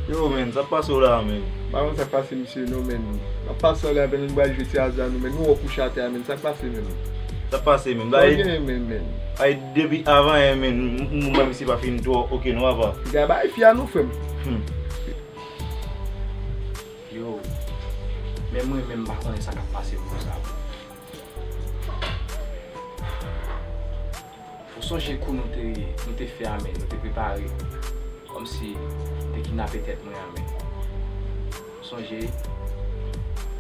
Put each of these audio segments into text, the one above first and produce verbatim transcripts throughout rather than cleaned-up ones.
Yo, menn, sa k pase w la, menn? M pa konn sa k pase misye non, menn. M ap pase anlè avè l, nou pral jwe ti aza nou, menn. Nou wè w kouche atè a, menn. Sa k pase, menn? Sa k pase, menn? Sa w genyen menm, menn? Ay, depi avan yè, menn, m, m, m wè misye pa fin twò oke non, papa. Gade bay fi a non, frè m. Hmm. Yo, men mwen menm m pa konnen sa k ap pase pou sa, bro. Ou sonje kou nou te, nou te fè a, menn, nou te prepare kòmsi nou te kidnape tèt mwen an, menn. Ou sonje?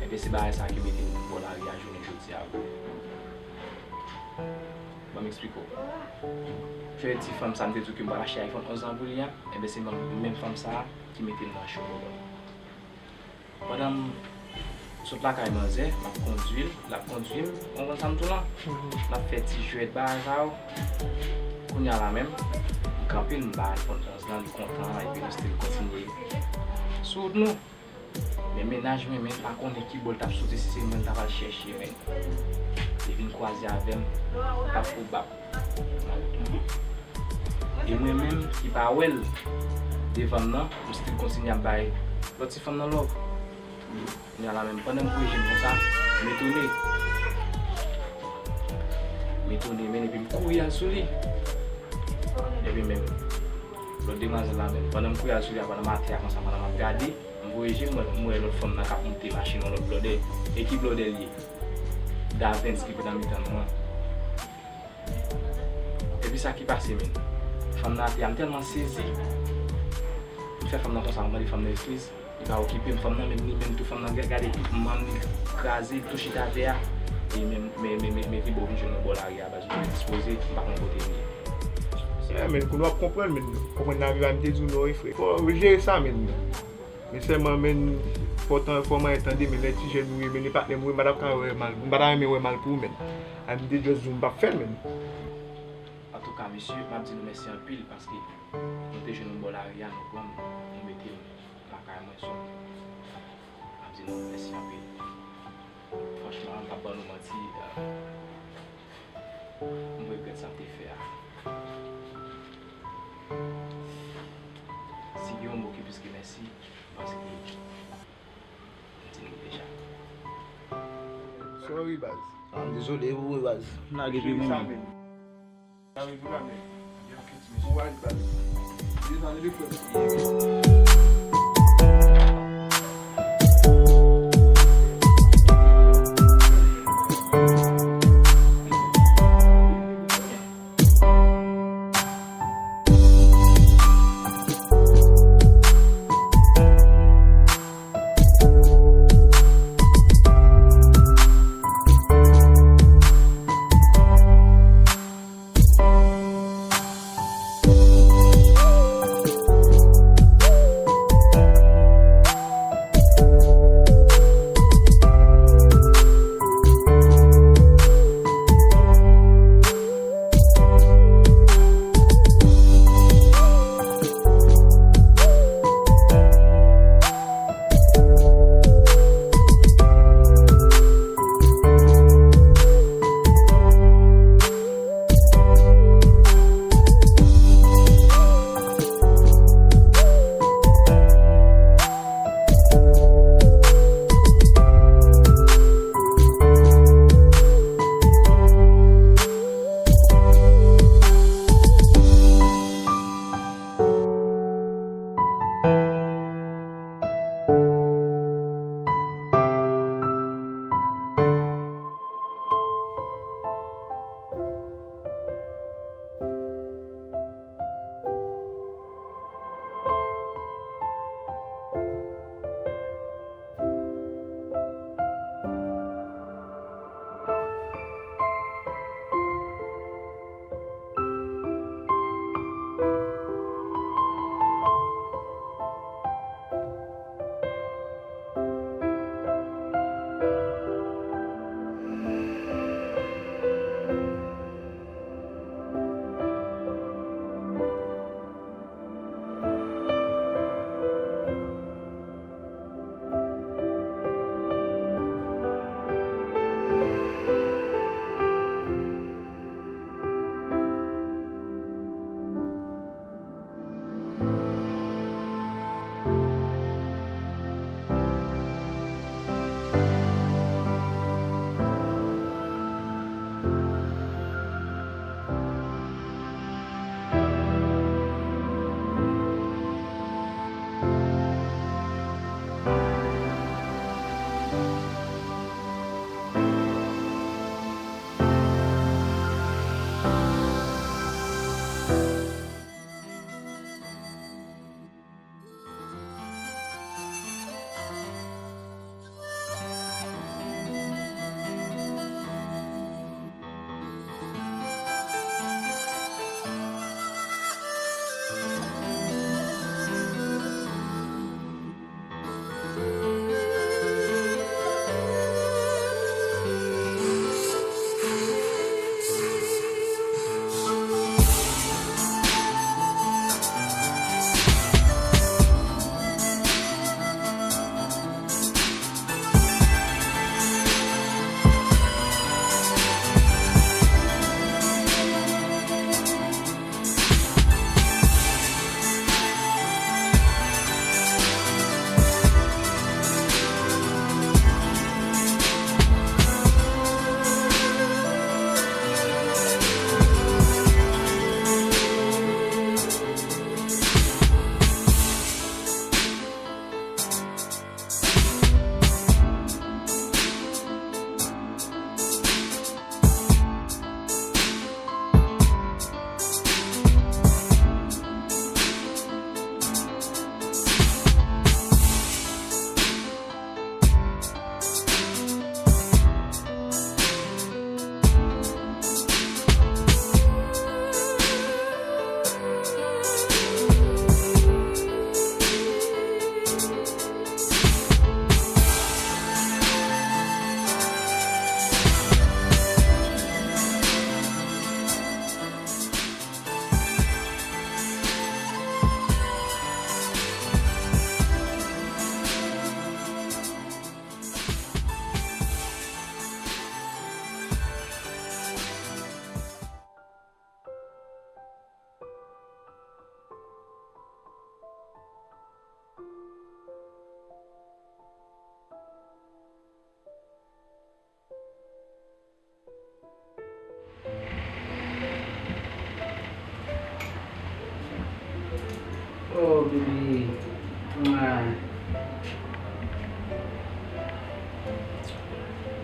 Enben, se bagay sa ki mete nou bò lari a jounen jodi a, bro. Ban m eksplike w. Jwenn ti fanm sa m te di w ke m pral achte iPhone onz lan pou li an, enben, se menm, menm fanm sa a ki mete m nan cho, bro. Pandan m sot lakay manzè, m ap kondui l, l ap kondui m, ou konprann sa m di w lan? Mhm. N ap fè ti jwèt bagay sa yo. Kounye a la menm, m kanpe l, m ba l iPhone onz lan, li kontan, epi nou still kontinye sou wout nou. Men mennaj mwen, menn, pa konnen ki bò l t ap soti, si se mwen l t ap al chèche, menn. Li vin kwaze avè m, bap pou bap. E mwen menm ki pa wè l devan m nan, m still kontinye ap bay lòt ti fanm nan love. Kounye a la menm, pandan m voye je m konsa, m etone. M etone, menn, epi m kouri al sou li. Epi menm, lòt demwazèl la menm, pandan m kouri al sou li a, pandan m atè a konsa, pandan m ap gade, m voye je m, m wè lòt fanm nan k ap monte machin yon lòt blòdè. E ki blòdè l ye? Davens ki pran nan mitan nou an. Epi sa ki pase, menn? Fanm nan atè a, m tèlman sezi. M fè fanm nan konsa, m mande fanm nan eskiz. Li pa okipe m, fanm nan menm, li menm tou, fanm nan ga-, gade tout manm li kraze, li tou chita atè a. E menm, men, men, men, men Tibo vin jwenn mwen bò lari a, baz, mwen dispoze, m pa konn kote m ye. Yeah, menn, kounye w ap konprann, menn. Konprann lavi a, m te di w non, wi, frè. Fò w jere sa, menn. Men sèlman, menn, fò w tan, fò w manyen tande, menn, lè ti jèn ou ye, menn, e patnè m ou ye, m pa t ap ka wè mal, m pa ta renmen wè mal pou ou, menn. A, m te just di w m p ap fè l, menn. Antouka, mesye, m ap di nou mèsi anpil paske nou te jwenn nou bò lari a, nou pran m, nou mete m lakay mwen, so, m ap di nou mèsi anpil. Franchman, m p ap ban nou manti, euh, m regrèt sa m te fè a. Si gen yon mo ki plis ke mèsi, m panse ke m di nou deja. Sorry, baz. Ah, m dezole pou ou, baz. M lage pye mwen menm. Kouraj, baz. Dezole, frè.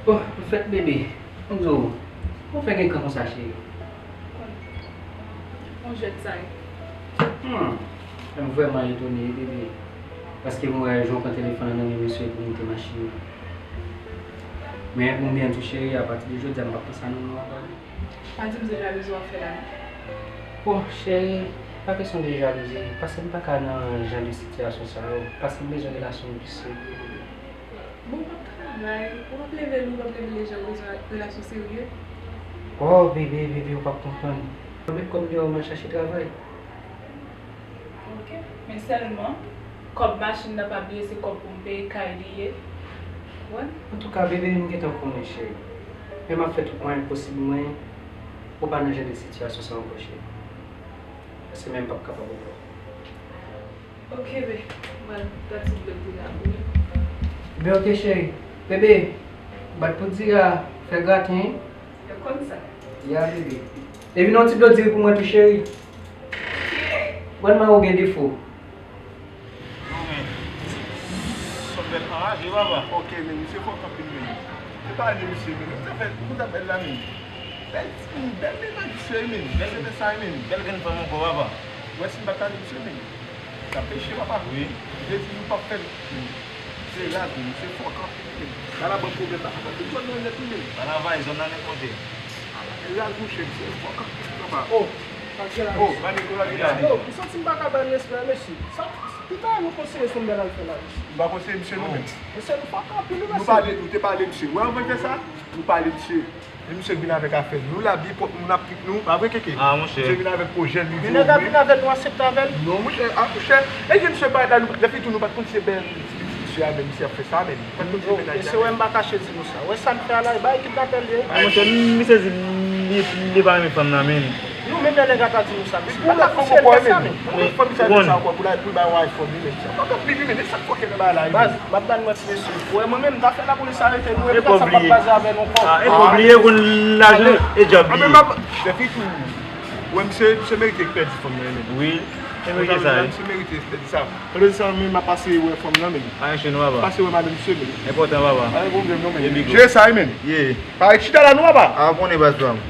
Bon, anfèt, bebe, m di w, ou fè gen kran konsa, cheri? Yon jwèt sa ye. Hmm, m vrèman etone, bebe. Paske m wè jan w pran telefòn nan nan men mesye pou monte machin nan. Men, bon, byen tou, cheri, apati de jodi a, m p ap fè sa non, non, ankò. Pa di m se jalouzi w ap fè la, non. Bon, cheri, pa kesyon de jalouzi, paske m pa ka nan jan de sitiyasyon sa yo, paske m bezwen relasyon nou pi serye. Bon, w ap travay, w ap leve lou, w ap leve leje, w bezwen relasyon serye. Oh, bebe, bebe, ou p ap konprann. Mwen menm kòm deyò, m al chache travay. Ok, men sèlman, kòb machin nan pa bliye se kòb pou m peye kay li ye. Konprann? Antouka, bebe, m gentan konnen, cheri. Men m ap fè tout mwayen posib mwen pou w pa nan jan de sitiyasyon sa ankò, cheri. Paske menm m p ap kapab ankò. Ok, be, m pral bat ti dlo pou la pou li. Be, ok, cheri. Bebe, bat pou diri a, fè graten, wi. Yo konn sa. Ya, bebe. Epi non, ti dlo diri pou mwen tou, cheri. Mwen, mwen ou gen defo. Non, men, Sòt bèl anraje, papa. Ok, men misye fò kanpe, men. Se pa de misye, men. Sa fè, pou sa bèl la, men. Bèl, bèl mennaj misye, men. Bèl, se te sa, men. Bèl grenn fanm ankò, papa. Wè, si m pa ta de misye, men. Sa peche, papa. Wi. Jezi, nou p ap fè l. Se raz, men. Se fò kanpe, men. Sa la ban pwoblèm, papa. Tout zòn nan nèt, wi, men. Pa nan vay, zòn nan nèt, monchè. Raz, monchè, se fò kanpe, papa. Oh, pa gen la, oh, mesye. Yo, m santi m pa ka ba l respè, mesye. Sa, Pita nou konseye se yon bèl afè la, mesye. Nou pa konseye misye, non, men. Mesye, nou fòk anpil, wi, mesye. Nou pale, nou te pale misye. Wè, anvan fè sa, nou pale misye. E misye vin avèk afè nou la, byen pwòp, nou n ap nou, pa vre, Keke? Ah, monchè. Misye vin avèk pwojè l, li di, men nèg la vin avè nou, asepte avè l? Non, monchè, ah, monchè. E ke misye parèt la, nou, lè fi tou, nou pa t konn se bèl ti mesye a, men misye ap fè sa, men. Nou pa t konn se mennaj la, men. Mesye, wè, m pa kache di nou sa. Wè, sa l fè a la, e bay kidnapè l ye. Ah, monchè, misye di li, li pa renmen fanm nan, men. Nou menm lè nèg la ta di nou sa, mesye, pa ta konsidere l sa, men. Pou lòt fanm sa di sa ankò, pou la, pou l bay yon iPhone, wi, men. Sa pa t anpil, wi, men, e sa k fòkè nan bagay la, wi. Baz, m ap ba nou yon ti mesye. Wè, mwen menm, m ta fè lapolis arete nou, epi sa m p ap baze avè nou ankò. Ah, e pa bliye konn lajan e djòb li ye. Fè fi tou. Wè, misye, misye merite pèdi fanm nan, men. Wi, li merite sa, wi. Misye merite pèdi sa. Pandan se tan, men, m ap pase wè fanm nan, men. Pa yon chen, non, papa. Pase wè madanm misye, men. Enpòtan, papa. Pa gen pwoblèm, non, men. E big up. Jere sa, wi, men. Yeah. Pa chita la, non, papa. Ah, ou konnen baz pa m.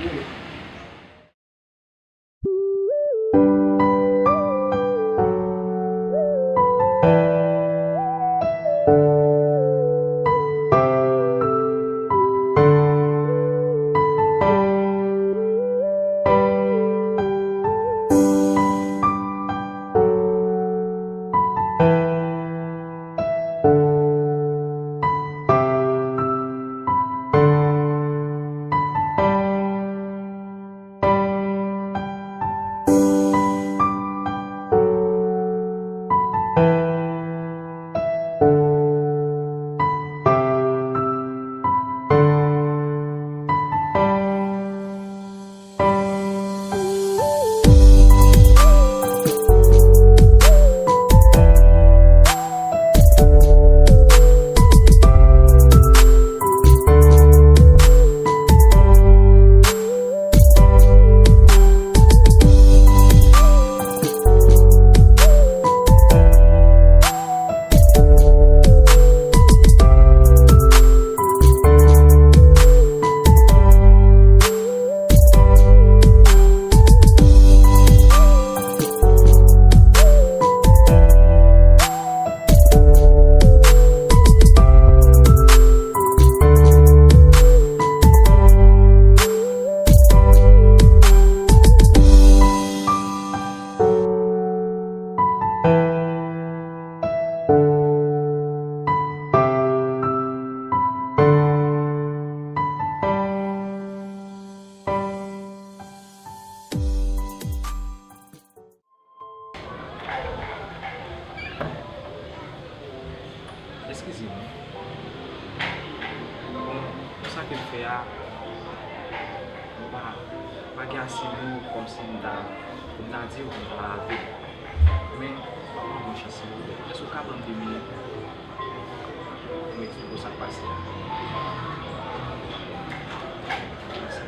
Eskize m. Bon, pou sa ke m fè a, m pa, m pa gen ase mo kòmsi m ta, pou m ta di w, pou m ta lave. Men, m ap mande w yon chans, silvouplè. Èske w ka ban m de minit pou m eksplike w sa k pase a? Mèsi.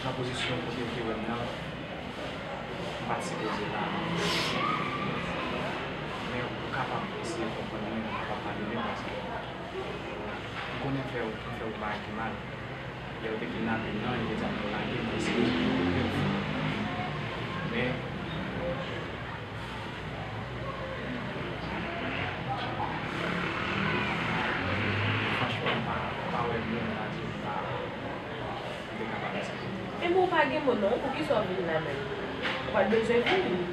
Nan pozisyon kote w te wè m nan, m pa t sipoze la. Men ou kapab eseye konprann mwen, ou kapab padone m paske m konnen m fè w, m fè w bagay ki mal. Lè yo te kidnape m nan, yo te di a m yo lage m, mwen eseye di yo lage m. Men, franchman, m pa, m pa wè mo m ta di, m pa, m te kapab eksplike. Men bon, ou pa gen mo non, poukisa w vin la menm? Ou pa t bezwen vini.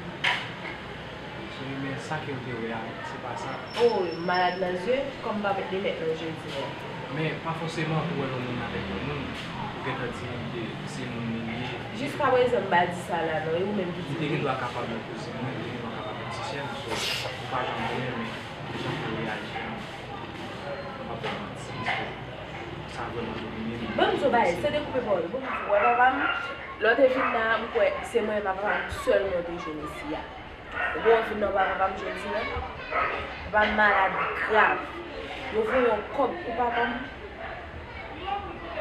Cheri, men sa ke w te wè a, se pa sa. Oh, malad nan zye, kòm m pa met linèt nan je di mwen. Men pa fòseman pou wè yon moun avèk yon moun, ou gentan di li ke se moun li ye. Jiskaprezan m pa di sa la non, e ou menm ki di li. Li te gen dwa kapab yon kouzin mwen, li te gen dwa kapab yon ti sè m, so, ou pa janm konnen, men jan pou reyaji an, m p ap ba w manti, paske sa vrèman domine m. Ban m di w bagay, se dekoupe pawòl, ban m di w. Wè papa m, lè w te vin la, m kwè se mwen e papa m sèlman w te jwenn isi a. Ou konn fin nan papa pa m jodi a. Papa m malad grav. Yo voye yon kòb pou papa m.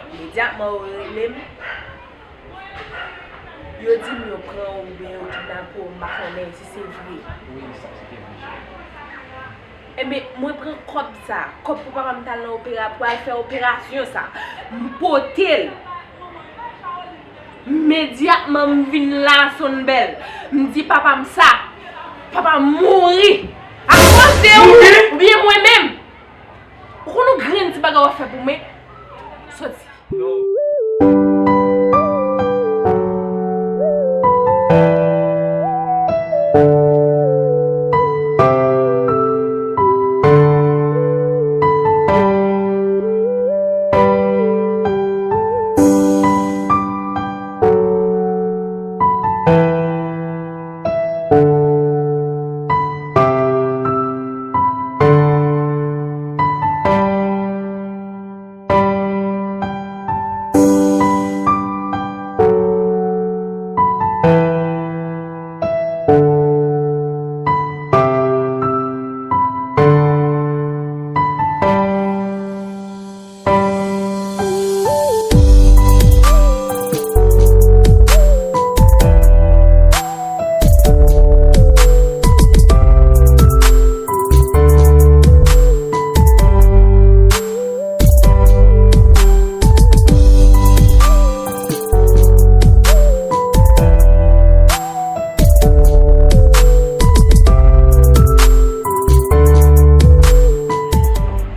Imedyatman yo rele m. Yo di m yo pran w oubyen yo kidnape w, m pa konnen si se vre. Wi, sa se te vre, cheri. Ebyen, mwen pran kòb sa, kòb pou papa m t al nan opera, pou al fè operasyon sa. M pote l. Imedyatman m vin la Sonbèl, m di papa m sa, papa m mouri akoz de ou oubyen mwen menm. Ou konn yon grenn ti bagay w ap fè pou mwen? Soti.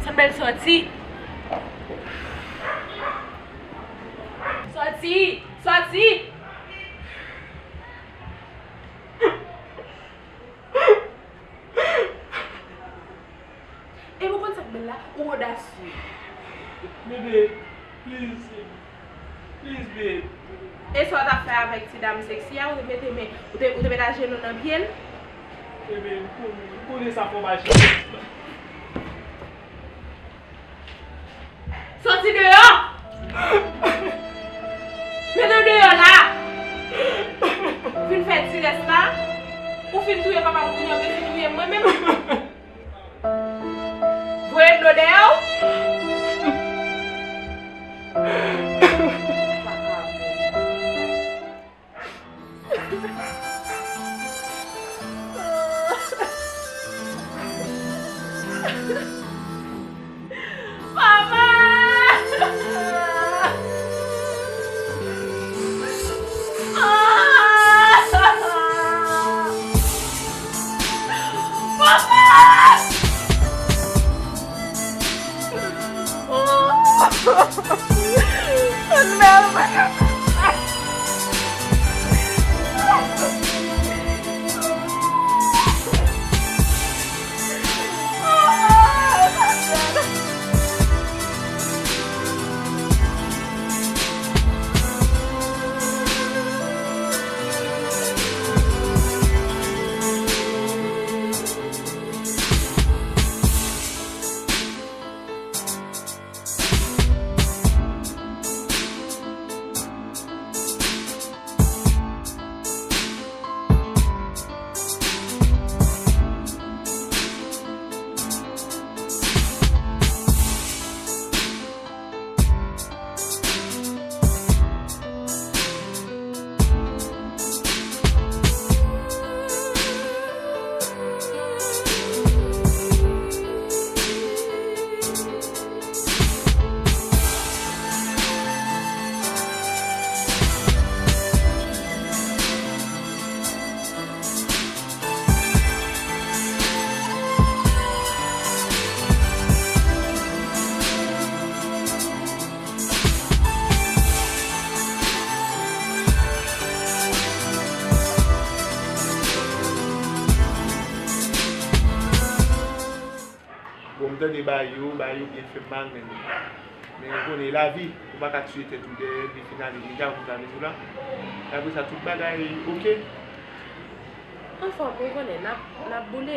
Sonbèl, sòti. Sòti! Sòti! E ou konn sa k bèl la? Ou odasye. Bebe, please, please, babe. E sa w t ap fè avèk ti dam seksi a? Ou te mete men, ou te, ou te met ajenou nan pye l? Bebe, m konnen, m konnen sa fò m aji. Sòti deyò! Mete w deyò la! Ou fin fè ti rès la? Ou fin touye papa m, kounye a w bezwen touye m mwen menm? Voye dlo dèyè w? Papa! Papa! Tande ba yo, ba yo byen fè m mal, men men ou konnen lavi, ou pa ka tiye tèt ou dèyè, epi finalman, deja ou sa vle di la. E apre sa, tout bagay oke. Anfòm, ou konnen, n ap, n ap boule.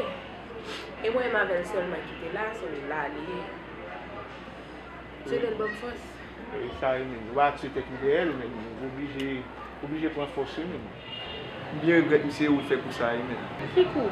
E mwen menm avè l sèlman ki te la, se la li ye. Swete l ban m fòs. E sa e menm. Ou pa tiye tèt ou dèyè l, men ou oblije, oblije pran fòs ou menm. M byen regrèt misye ou fè kou sa e menm. Ki kou?